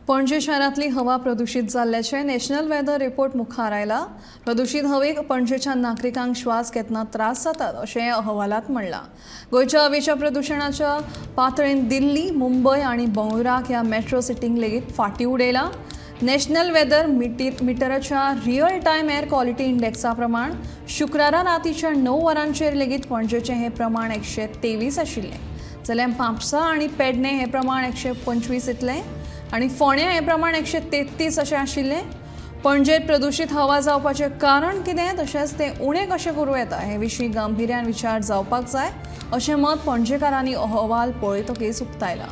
पणजे शारांतली हवा प्रदुशीत जाल्ल्याचें national weather report मुखार आयला. प्रदुशीत हवेक पणजेच्या नागरिकांक श्वास घेतना त्रास जातात अशें अहवालांत म्हणलां. गोंयच्या हवेच्या प्रदुशणाच्या पातळेन दिल्ली, मुंबय आनी बंगळुराक ह्या मेट्रो सिटींक लेगीत फाटीं उडयला. नॅशनल वेदर मिटराच्या रियल टायम एअर क्वॉलिटी इंडेक्सा प्रमाण शुक्रारा रातीच्या 9 वरांचेर लेगीत पणजेचें हें प्रमाण 123 आशिल्लें, जाल्यार म्हापसा आनी पेडणे हें प्रमाण 125 इतलें आनी फोंड्या हें प्रमाण 133 अशें आशिल्लें. पणजेत प्रदुशीत हवा जावपाचें कारण कितें तशेंच तें उणें कशें करूं येता हे विशीं गांभिर्यान विचार जावपाक जाय अशें मत पणजेकारांनी अहवाल पळयतकीच उक्तायला.